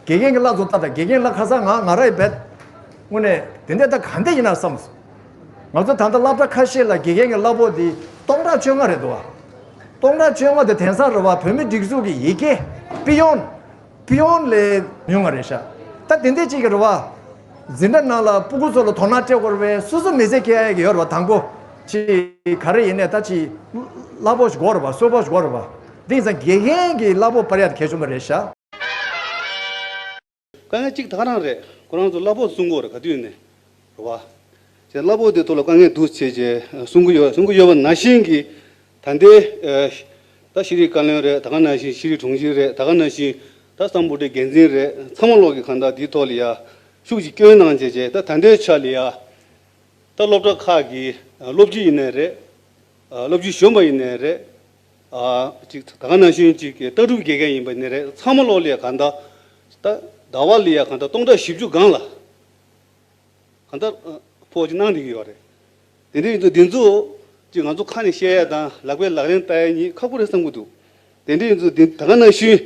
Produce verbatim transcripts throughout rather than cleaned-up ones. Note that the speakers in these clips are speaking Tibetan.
དགེ་རྒན་གྱི་བླ་ཚོ་ལྟ་དང་། དགེ་རྒན་ལ་ཁ་སང་ང་ང་ར་ཡི་བེད་དངོས་གནས་དེ་འདྲ་ད་ག་འདྲ་ཡིན་ན་བསམ་སོང་། ང་ཚོ་ད་ལྟ་སློབ་གྲྭ་ཁ་ཤས་ལ་དགེ་རྒན་གྱི་གླ་ཕོགས་དེ་སྟོང་ཕྲག་བཅོ་ལྔ་རེད་འདུག་བ། སྟོང་ཕྲག་བཅོ་ལྔ་དེ་དེང་སང་རེད་བ། བོད་མི་སྒྲིག་འཛུགས་ཀྱི་ཡི་གེ་པི་ཡོན། པི་ཡོན་ལས་ཉུང་བ་རེད་ཤག་ད་དེ་འདྲ་ཅིག་གི་རེད་བ། འཛིན་གྲྭ་ནང་ལ་སྤུ་གུ་ཚོ་ལ་དོ་སྣང་སྤྲད་དགོས་རེད་བས། སོ་སོ་མི་ཚེ་སྐྱེལ་ཡ་གི་ཡོད་རེད་བ། དང་པོ་ཅིག་ག་རེ་ཡིན་ནས་ད་ཅིག་གླ་ཕོགས་ཤིག་དགོས་རེད་བ། གསོལ་ཕོགས་ཤིག་དགོས་རེད་བ། དེ་ཡིན་ཙང་དགེ་རྒན་གྱི་གླ་ཕོགས་སྤར་ཡ་དེ་གལ་ཆེན་པོ་རེད་ཤག་དཀའ་ངལ་གཅིག་ད་ག་རང་རེད། ཁོ་རང་ཚོ་གླ་ཕོགས་གསུང་གི་ཡོད་རེད། ག་དུས་ནས་རེད་བ། ཅེས་གླ་ཕོགས་དེ་ཐོག་ལ་དཀའ་ངལ་འདུག་ཅེས་ཅེས་གསུང་གི་ཡོད། གསུང་གི་ཡོད་པ་ནང་བཞིན་གྱི་ད་ལྟའི་ཨ་ད་ཤེས་རིག་བཀའ་བློན་རེད། ད་ག་ནང་བཞིན་ཤེས་རིག་དྲུང་ཆེ་རེད། ད་ག་ནང་བཞིན་ད་གསར་འབོར་འདྲའི་འགན་འཛིན་རེད། ཚང་མ་ལོག་གི་གང་ལྟར་འདིའི་ཐོག་ལ་ཡ་ཤུགས་ཀྱིས་སྐྱོན་གནང་བྱས་བྱས། ད་ད་ལྟའི་ཆ་ལ་ཡ་ད་སློབ་གྲྭ་ཁག་གི་ཨ་སློབ་སྤྱི་ཡིན་ནའི་རེད། ཨ་སློབ་སྤྱི་གཞོན་པ་ཡིན་ནའི་རེད། ཨ་ཅིག་ད་ག་ནང་བཞིན་ཅིག་གི་ལྟ་གྲུབ་དགེ་རྒན་ཡིན་པ་ཡིན་ནའི་རེད། ཚང་མ་ལོག་ལ་ཡ་གང་ལྟར་ད་ཟླ་བ་ལ་ཡ་གང་ལྟར་སྟོང་ཕྲག་བཞི་བཅུ་སྒང་ལ་གང་ལྟར་ཨ་ཕོགས་ཅིག་གནང་བསྡད་ཀྱི་ཡོད་རེད། དེ་འདྲ་ཡིན་དུས་འདི་ཚོ་ཅིག་ང་ཚོ་ཁ་ནས་བཤད་ཡ་དང་ལག་པས་ལག་ལེན་བསྟར་ཡ་གཉིས་ཁག་པོ་རེད་བསམ་གྱི་འདུག་དེ་འདྲ་ཡིན་དུས་འདི་ད་ག་ནང་བཞིན་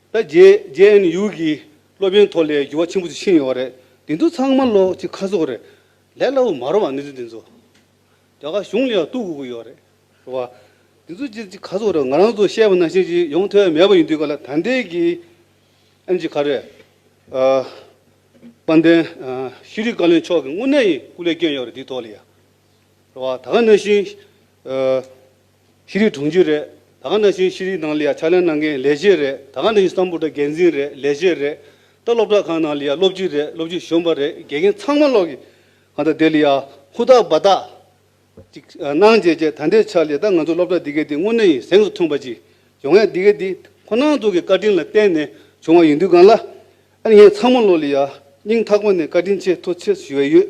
ད་ཇེ་ཇེ་ཨེན་ཡུ་གི་སློབ་ཡོན་ཐོག་ལ་འགྱུར་བ་ཆེན་པོ་ཅིག་ཕྱིན་ཡོད་རེད། དེ་ཚོ་ཚང་མ་ལོག་ཅིག་ཁ་སོག་རེད། ལས་སླ་བོ་མ་རེད་བ། གནས་ཚུལ་འདི་ཚོ་རྒྱ་གར་གཞུང་ལ་ཡང་གཏུག་དགོས་ཀྱི་ཡོད་རེད། རེད་བ། འདི་ཚོ་ཅིག་ཅིག་ཁ་སོག་རེད། ང་རང་ཚོ་བཤད་པ་ནང་བཞིན་ཅིག་ཡོང་ཐུབ་ཡ་མེད་པ་ཡིན་དུས་ག་ལ་ད་ལྟའི་གི་ཨ་ནི་ཅིག་ག་རེ། ཨ་དཔལ་ལྡན་ཨ་ཤེས་རིག་བཀའ་བློན་མཆོག་གིས་དངོས་གནས་ཡིན་སྐུ་ལས་བསྐྱོན་ཡོད་རེད། འདིའི་ཐོག་ལ་ཡ། རེད་བ། ད་ག་ནང་བཞིན་ཨ་ཤེས་རིག་དྲུང་ཆེ་རེད། ད་ག་ནང་བཞིན་ཤེས་རིག་ནང་ལ་ཡ་ཕྱག་ལས་གནང་མཁན་ལས་བྱེད་རེད། ད་ག་ནང་བཞིན་གསར་འབོར་འདྲ་འགན་འཛིན་རེད། ལས་བྱེད་རེད། ད་སློབ་གྲྭ་ཁག་ནང་ལ་ཡ་སློབ་སྤྱི་རེད། སློབ་སྤྱི་གཞོན་པ་རེད། དགེ་རྒན་ཚང་མ་ལོག་གི་གང་ལྟར་དེ་ལ་ཡ་ཧུར་ཐག་འབད་ཐག་ཅིག་གནང་བྱས་བྱས། ད་ལྟའི་ཆ་ལ་ད་ང་ཚོ་སློབ་གྲྭ་འདི་གའི་དེ་དངོས་གནས་ཡིན་གཟེངས་སུ་ཐོན་པ་ཅིག་ཡོང་ཡ་འདི་གའི་དེ་ཁོ་རང་ཚོ་གི་བཀའ་དྲིན་ལ་བརྟེན་ནས་བྱུང་བ་ཡིན་དུས་གང་ལ། ཨ་ནི་ངས་ཚང་མ་ལོག་ལ་ཡ་སྙིང་ཐག་པ་ནས་བཀའ་དྲིན་ཆེ་ཐུགས་རྗེ་ཆེ་ཞུ་ཡ་ཡོད།